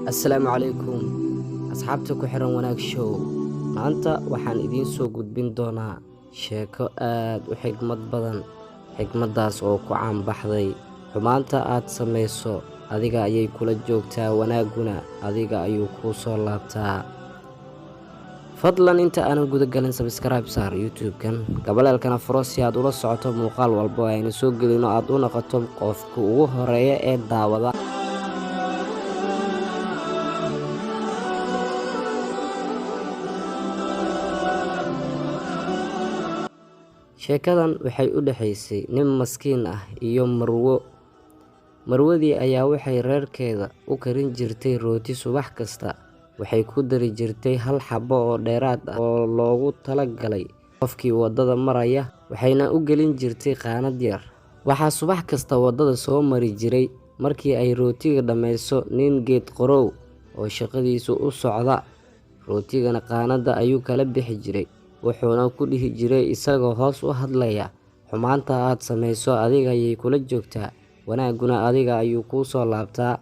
Assalaamu calaykum, asxaabta ku xiran Wanaag Show. Maanta waxaan idiin soo gudbin doonaa sheeko aad u xigmad badan, xigmaddaas oo ku caanbaxday: xumaanta aad samayso adiga ayay kula joogtaa, wanaagguna adiga ayuu kuu soo laabtaa. Fadlan, inta aanan gudagalin, subscribe saar YouTube-kan, gambaleelkana furo si aad ula socoto muuqaal walba oo aynu soo gelino, aad u noqoto qofka ugu horeeya ee daawada. Sheekadan waxay u dhexaysay nin maskiin ah iyo marwo. Marwadii ayaa waxay reerkeeda u karin jirtay rooti subax kasta. Waxay ku dari jirtay hal xabbo oo dheeraad ah oo loogu talagalay qofkii waddada maraya, waxayna u gelin jirtay qaanad yar. Waxaa subax kasta waddada soo mari jiray markii ay rootiga dhammayso nin geed qorow oo shaqadiisa u socda. Rootigana qaanadda ayuu kala bixi jiray, wuxuuna ku dhihi jiray isagoo hoos u hadlaya: "Xumaanta aad samayso adiga ayay kula joogtaa, wanaagguna adiga ayuu kuu soo laabtaa."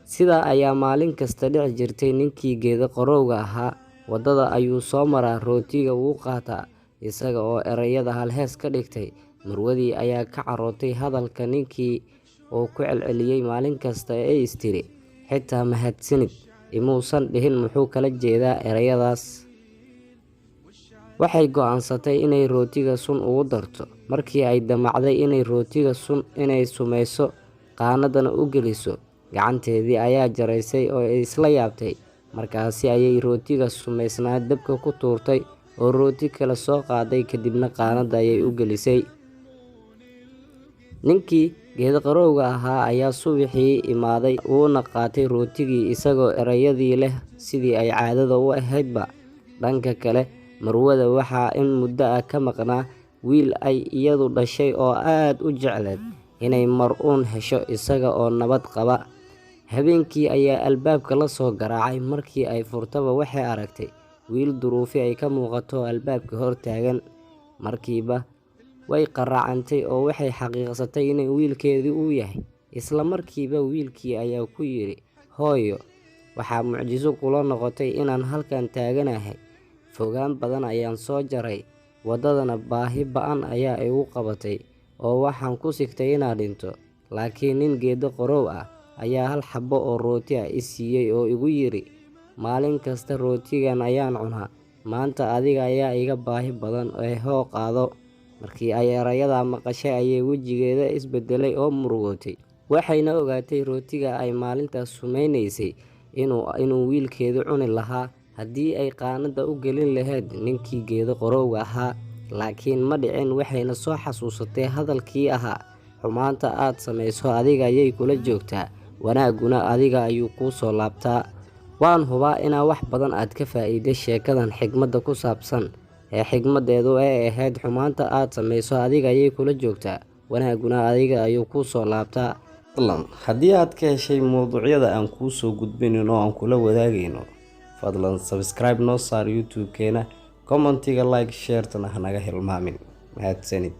Sidaa ayaa maalin kasta dhici jirtay. Ninkii geeda qorowga ahaa waddada ayuu soo maraa, rootiga wuu qaataa, isaga oo erayada halhees ka dhigtay. Marwadii ayaa ka carootay hadalka ninkii oo ku celceliyay maalin kasta ee is tiri, "Xitaa mahadsanid imuusan dhihin, muxuu kala jeedaa erayadaas?" Waxay go'aansatay inay rootiga sun ugu darto. Markii ay damacday inay rootiga sun inay sumayso, qaanadana u geliso, gacanteedii ayaa jaraysay oo ay isla yaabtay. Markaasi ayay rootiga sumaysnaa dabka ku tuurtay oo rooti kale soo qaaday, kadibna qaanada ayay u gelisay. Ninkii geeda qarowga ahaa ayaa subaxii imaaday, wuuna qaatay rootigii isagoo erayadii leh sidii ay caadada u ahaydba. Dhanka kale, marwada waxaa in muddo ah ka maqnaa wiil ay iyadu dhashay oo aad u jecleed inay mar uun hesho isaga oo nabad qaba. Habeenkii ayaa albaabka la soo garaacay. Markii ay furtaba, waxay aragtay wiil duruufi ay ka muuqato oo albaabka hor taagan. Markiiba way qaracantay oo waxay xaqiiqsatay in wiilkeedii uu yahay. Isla markiiba wiilkii ayaa ku yidhi, "Hooyo, waxaa mucjiso kula noqotay inaan halkan taaganahay? Fogaan badan ayaan soo jaray, waddadana baahi ba'an ayaa igu qabatay oo waxaan ku sigtay inaan dhinto. Laakiin nin geedo qorow ah ayaa hal xabbo oo rooti ah i siiyey oo igu yidhi, 'Maalin kasta rootigan ayaan cunaa, maanta adiga ayaa iga baahi badan ee hoo, qaado.'" Markii ay erayadaa maqashay ayay wejigeeda isbedelay oo murugootay, waxayna ogaatay rootiga ay maalintaas sumaynaysay inuu wiilkeedu cuni lahaa haddii ay qaanada u gelin lahayd ninkii geedo qorowga ahaa. Laakiin ma dhicin. Waxayna soo xasuusatay hadalkii ahaa: "Xumaanta aad samayso adiga ayay kula joogtaa, wanaagguna adiga ayuu kuu soo laabtaa." Waan hubaa inaa wax badan aad ka faa'iiday sheekadan xigmadda ku saabsan ee xigmadeedu ay ahayd: xumaanta aad samayso adiga ayay kula joogtaa, wanaagguna adiga ayuu kuu soo laabtaa. Fadlan, haddii aad ka heshay mowduucyada aan kuu soo gudbinayno oo aan kula wadaagayno, fadlan subscribe noo saar YouTube-keena, commentiga, like, sharetana hanaga hilmaamin. Mahadsanid.